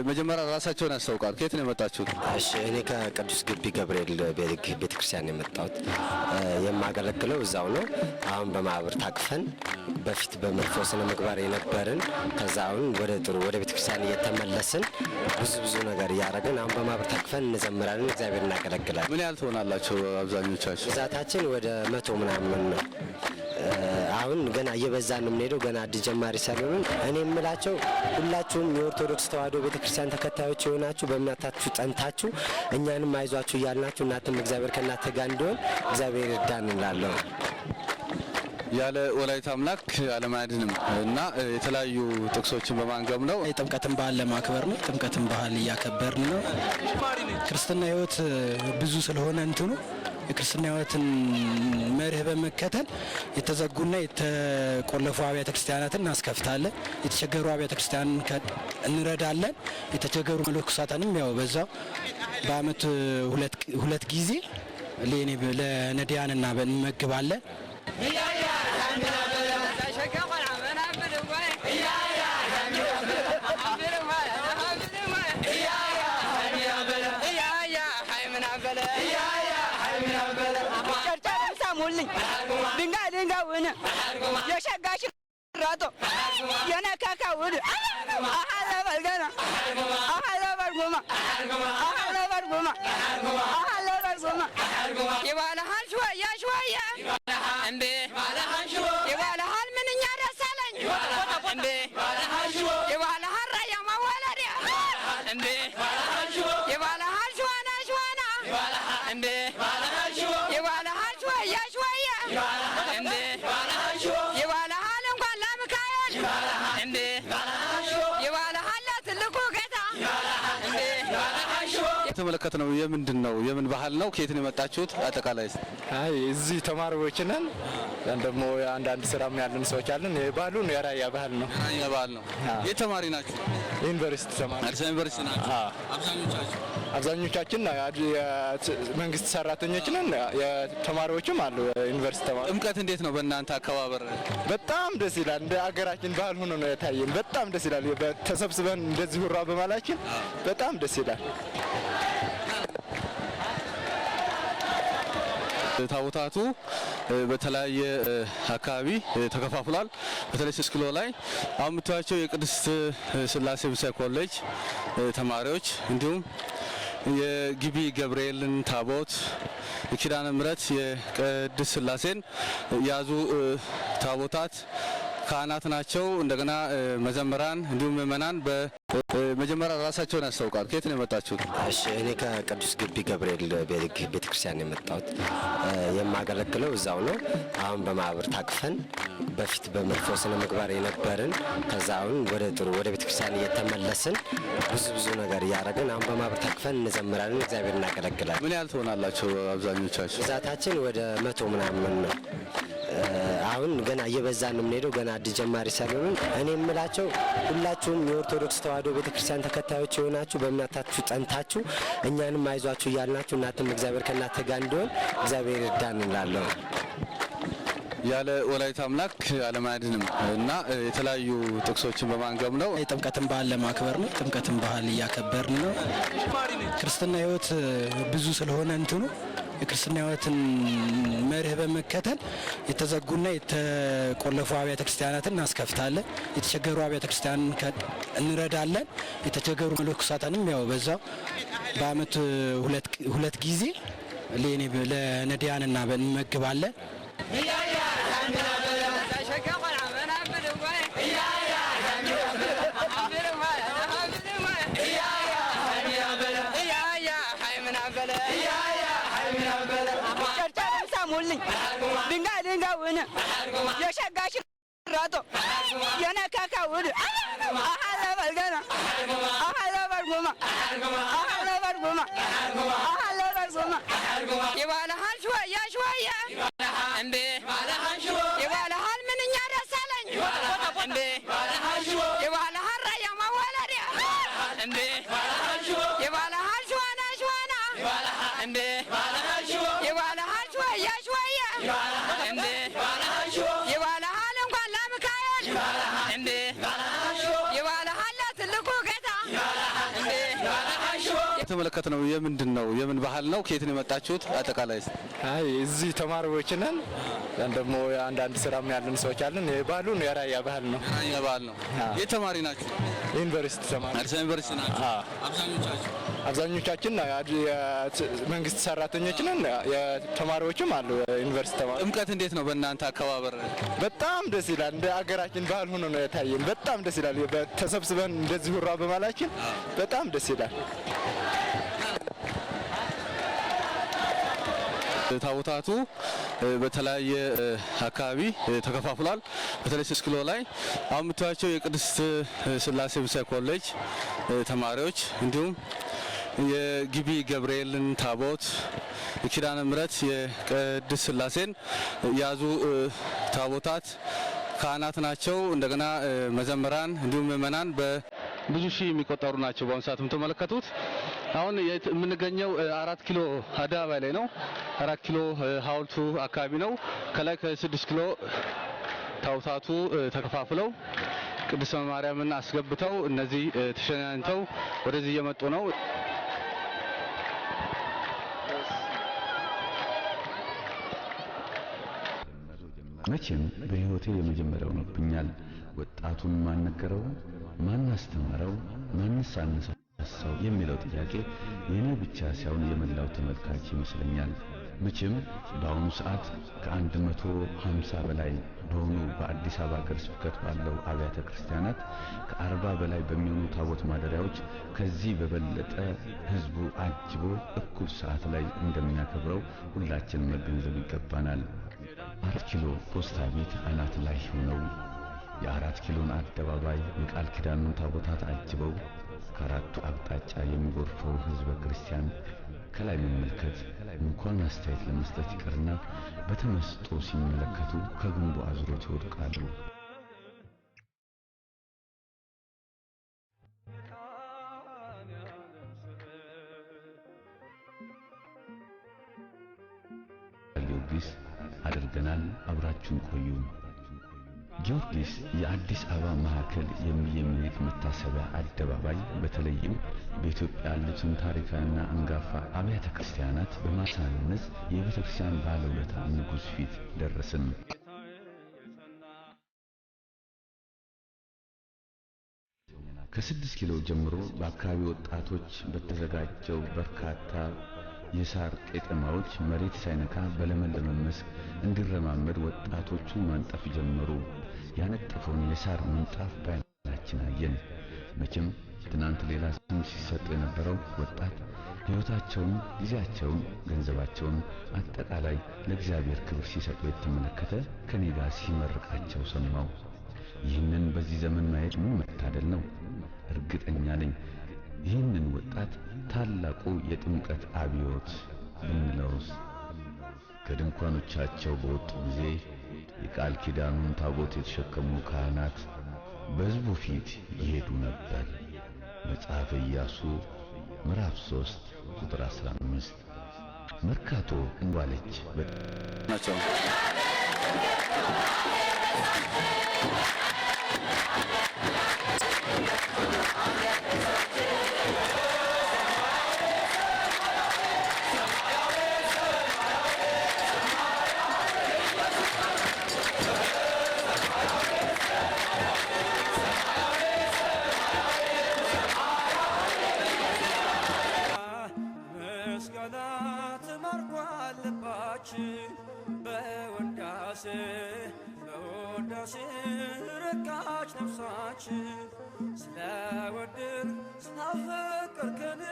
መጀመሪያ ራሳቸውን ያስታውቃል። ከየት ነው የመጣችሁት? እሺ፣ እኔ ከቅዱስ ግቢ ገብርኤል ቤተክርስቲያን የመጣሁት፣ የማገለግለው እዛው ነው። አሁን በማህበር ታቅፈን በፊት በመጥፎ ስነ ምግባር የነበርን፣ ከዛ አሁን ወደ ጥሩ ወደ ቤተክርስቲያን እየተመለስን፣ ብዙ ብዙ ነገር እያደረግን፣ አሁን በማህበር ታቅፈን እንዘምራለን፣ እግዚአብሔር እናገለግላለን። ምን ያህል ትሆናላችሁ አብዛኞቻችሁ? ብዛታችን ወደ 100 ምናምን ነው። አሁን ገና እየበዛን ነው የምንሄደው። ገና አዲስ ጀማሪ ስለሆንን እኔ የምላቸው ሁላችሁም የኦርቶዶክስ ተዋሕዶ ቤተክርስቲያን ተከታዮች የሆናችሁ፣ በእምነታችሁ ጸንታችሁ እኛንም አይዟችሁ እያልናችሁ፣ እናንተም እግዚአብሔር ከእናንተ ጋር እንዲሆን እግዚአብሔር ይርዳን እንላለሁ። ያለ ወላዲተ አምላክ ዓለም አያድንም እና የተለያዩ ጥቅሶችን በማንገብ ነው። የጥምቀትን ባህል ለማክበር ነው። ጥምቀትን ባህል እያከበርን ነው። ክርስትና ሕይወት ብዙ ስለሆነ እንትኑ የክርስትና ሕይወትን መርህ በመከተል የተዘጉና የተቆለፉ አብያተ ክርስቲያናትን እናስከፍታለን። የተቸገሩ አብያተ ክርስቲያንን እንረዳለን። የተቸገሩ መነኮሳትንም ያው በዛው በአመት ሁለት ጊዜ ለነዳያን እንመግባለን። ድንጋይ ድንጋዩን የሸጋሽ ራጦ የነካካውን አሀለበልገና አሀለበልጉማ አሀለበልጉማ አሀለበልጉማ ይባልሃል ሽወያ ሽወያ እምቢ ይባልሃል፣ ምንኛ ደስ አለኝ እምቢ ይባልሃል፣ ራያ መወለድ እምቢ ይባልሃል፣ ሽዋና ሽዋና እምቢ ይባልሃል፣ ሽወያ ሽወያ እምቢ ይባልሃል፣ እንኳን ለሚካኤል እምቢ ይባልሃል፣ ለትልቁ ጌታ እምቢ። የተመለከትነው የምንድን ነው? የምን ባህል ነው? ከየት ነው የመጣችሁት? አጠቃላይ አይ፣ እዚህ ተማሪዎች ነን። ደግሞ አንዳንድ ስራም ያለን ሰዎች አለን። ባህሉን የራያ ባህል ነው። የራያ ባህል ነው። የት ተማሪ ናችሁ? ዩኒቨርሲቲ ተማሪ። አዲስ አበባ ዩኒቨርሲቲ ናችሁ? አብዛኞቻችሁ? አብዛኞቻችን የመንግስት ሰራተኞች ነን። የተማሪዎችም አሉ፣ ዩኒቨርሲቲ ተማሪ። ጥምቀት እንዴት ነው በእናንተ አከባበር? በጣም ደስ ይላል። እንደ አገራችን ባህል ሆኖ ነው የታየን። በጣም ደስ ይላል። ተሰብስበን እንደዚህ ሁራ በማላችን በጣም ደስ ይላል። ታቦታቱ በተለያየ አካባቢ ተከፋፍሏል። በተለይ 6 ኪሎ ላይ አሁን የምታዩቸው የቅድስት ስላሴ መንፈሳዊ ኮሌጅ ተማሪዎች እንዲሁም የግቢ ገብርኤልን ታቦት፣ የኪዳነ ምሕረት፣ የቅድስት ስላሴን የያዙ ታቦታት ካህናት ናቸው። እንደገና መዘምራን እንዲሁም ምእመናን። በመጀመሪያ ራሳቸውን ያስታውቃል። ከየት ነው የመጣችሁት? እሺ፣ እኔ ከቅዱስ ግቢ ገብርኤል ቤተክርስቲያን የመጣሁት፣ የማገለግለው እዛው ነው። አሁን በማህበር ታቅፈን በፊት በመጥፎ ስነ ምግባር የነበርን፣ ከዛ አሁን ወደ ጥሩ ወደ ቤተክርስቲያን እየተመለስን፣ ብዙ ብዙ ነገር እያደረግን፣ አሁን በማህበር ታቅፈን እንዘምራለን፣ እግዚአብሔር እናገለግላለን። ምን ያህል ትሆናላችሁ አብዛኞቻችሁ? ብዛታችን ወደ 100 ምናምን ነው። አሁን ገና እየበዛን ነው የምንሄደው። ገና አዲስ ጀማሪ ስለሆንን እኔ የምላቸው ሁላችሁም የኦርቶዶክስ ተዋሕዶ ቤተክርስቲያን ተከታዮች የሆናችሁ፣ በእምነታችሁ ጸንታችሁ እኛንም አይዟችሁ እያልናችሁ፣ እናንተም እግዚአብሔር ከእናንተ ጋር እንዲሆን እግዚአብሔር ይርዳን እንላለሁ። ያለ ወላዲተ አምላክ ዓለም አያድንም እና የተለያዩ ጥቅሶችን በማንገብ ነው። የጥምቀትን ባህል ለማክበር ነው። ጥምቀትን ባህል እያከበርን ነው። ክርስትና ሕይወት ብዙ ስለሆነ እንትኑ የክርስትና ሕይወትን መርህ በመከተል የተዘጉና የተቆለፉ አብያተ ክርስቲያናትን እናስከፍታለን። የተቸገሩ አብያተ ክርስቲያንን እንረዳለን። የተቸገሩ መነኮሳትንም ያው በዛው በአመት ሁለት ጊዜ ለነዳያን እንመግባለን። ጨርጨርም ሳሙልኝ ድንጋይ ድንጋዩን የሸጋሽ ራጦ የነካካውን አሀለበልገና አሀለበልጉማ አሀለበልጉማ አሀለበልጉማ ይባልሃል፣ ሽወያ ሽወያ እምቢ ይባልሃል፣ ምንኛ ደስ አለኝ እምቢ ይባልሃል፣ ራያ መወለድ እምቢ ይባልሃል፣ ሽዋና ሽዋና እምቢ ይባልሃል፣ ሽወያ ሽወያ እምቢ ይባልሃል፣ እንኳን ለሚካኤል እምቢ ይባልሃል፣ ለትልቁ ጌታ። የተመለከትነው የምንድን ነው? የምን ባህል ነው? ከየት ነው የመጣችሁት? አጠቃላይ አይ እዚህ ተማሪዎች ነን፣ ደግሞ አንዳንድ ስራም ያለን ሰዎች አለን። ባህሉን የራያ ባህል ነው። የራያ ባህል ነው። የተማሪ ናችሁ? ዩኒቨርሲቲ ተማሪ። አዲስ አበባ ዩኒቨርሲቲ ናችሁ? አብዛኞቻችሁ? አብዛኞቻችን የመንግስት ሰራተኞች ነን። የተማሪዎችም አሉ፣ ዩኒቨርሲቲ ተማሪ። ጥምቀት እንዴት ነው በእናንተ አከባበር? በጣም ደስ ይላል። እንደ አገራችን ባህል ሆኖ ነው የታየን። በጣም ደስ ይላል። ተሰብስበን እንደዚህ ሁራ በማላችን በጣም ደስ ይላል። ታቦታቱ በተለያየ አካባቢ ተከፋፍሏል። በተለይ 6 ኪሎ ላይ አሁን የምታዩቸው የቅድስት ስላሴ መንፈሳዊ ኮሌጅ ተማሪዎች እንዲሁም የግቢ ገብርኤልን ታቦት፣ የኪዳነ ምሕረት፣ የቅድስት ስላሴን የያዙ ታቦታት ካህናት ናቸው። እንደገና መዘምራን እንዲሁም ምዕመናን በብዙ ሺህ የሚቆጠሩ ናቸው። በአሁኑ ሰዓት የምትመለከቱት አሁን የምንገኘው 4 ኪሎ አደባባይ ላይ ነው። 4 ኪሎ ሐውልቱ አካባቢ ነው። ከላይ ከ6 ኪሎ ታቦታቱ ተከፋፍለው ቅድስተ ማርያምን አስገብተው እነዚህ ተሸናኝተው ወደዚህ እየመጡ ነው። መቼም በሕይወቴ የመጀመሪያው ሆኖብኛል። ወጣቱን ማን ነገረው? ማን አስተማረው? ማንስ አነሳሳው? የሚለው ጥያቄ የኔ ብቻ ሳይሆን የመላው ተመልካች ይመስለኛል። መቼም በአሁኑ ሰዓት ከ150 በላይ በሆኑ በአዲስ አበባ ሀገረ ስብከት ባለው አብያተ ክርስቲያናት ከ40 በላይ በሚሆኑ ታቦት ማደሪያዎች ከዚህ በበለጠ ሕዝቡ አጅቦ እኩል ሰዓት ላይ እንደሚያከብረው ሁላችንም መገንዘብ ይገባናል። 4 ኪሎ ፖስታ ቤት አናት ላይ ሆነው የ4 ኪሎን አደባባይ የቃል ኪዳኑን ታቦታት አጅበው ከአራቱ አቅጣጫ የሚጎርፈው ሕዝበ ክርስቲያን ከላይ መመልከት እንኳን አስተያየት ለመስጠት ይቅርና በተመስጦ ሲመለከቱ ከግንቡ አዙሮት ይወድቃሉ። ጊዮርጊስ አድርገናል። አብራችሁን ቆዩ። ጊዮርጊስ የአዲስ አበባ ማዕከል የሚኒሊክ መታሰቢያ አደባባይ በተለይም በኢትዮጵያ ያሉትን ታሪካዊና አንጋፋ አብያተ ክርስቲያናት በማሳነጽ የቤተ ክርስቲያን ባለውለታ ንጉሥ ፊት ደረስን። ከ6 ኪሎ ጀምሮ በአካባቢ ወጣቶች በተዘጋጀው በርካታ የሳር ቄጠማዎች መሬት ሳይነካ በለመለመ መስክ እንዲረማመድ ወጣቶቹ ማንጠፍ ጀመሩ። ያነጠፈውን የሳር ምንጣፍ በዓይናችን አየን። መቼም ትናንት ሌላ ስም ሲሰጥ የነበረው ወጣት ሕይወታቸውን፣ ጊዜያቸውን፣ ገንዘባቸውን አጠቃላይ ለእግዚአብሔር ክብር ሲሰጡ የተመለከተ ከኔ ጋር ሲመርቃቸው ሰማው። ይህንን በዚህ ዘመን ማየት ምን መታደል ነው! እርግጠኛ ነኝ ይህንን ወጣት ታላቁ የጥምቀት አብዮት ብንለውስ? ከድንኳኖቻቸው በወጡ ጊዜ የቃል ኪዳኑን ታቦት የተሸከሙ ካህናት በሕዝቡ ፊት ይሄዱ ነበር። መጽሐፈ ኢያሱ ምዕራፍ 3 ቁጥር 15። መርካቶ እንዋለች ናቸው። ምስጋና ተማርኳል ልባችን በውዳሴ በውዳሴ ረካች ነፍሳችን፣ ስለወደድን ስላፈቀርከን።